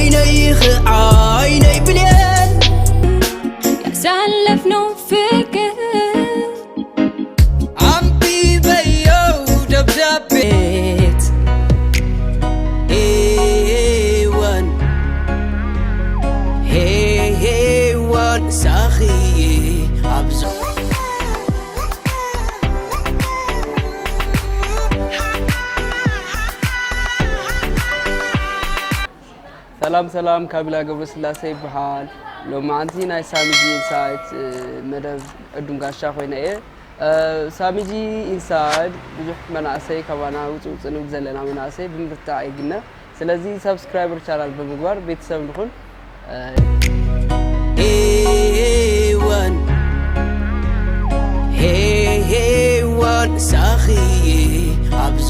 ዓይነይ ኸ ዓይነይ ብሌን ያሳለፍነው ፍቅር አንብበዮ ደብዳቤት ሄዋን ሄዋን ሳኽዬ ኣብዞ ሰላም ሰላም፣ ካቢላ ገብረስላሴ ይበሃል። ሎማዓንቲ ናይ ሳሚጂ ኢንሳይት መደብ ዕዱም ጋሻ ኮይነ እየ። ሳሚጂ ኢንሳይድ ብዙሕ መናእሰይ ካባና ውፅእ ውፅእ ንብል ዘለና መናእሰይ ብምብርታዕ የግነ። ስለዚ ሳብስክራይበር ቻናል ብምግባር ቤተሰብ ንኹን። ሄዋን ሄዋን ሳኽዬ ኣብዞ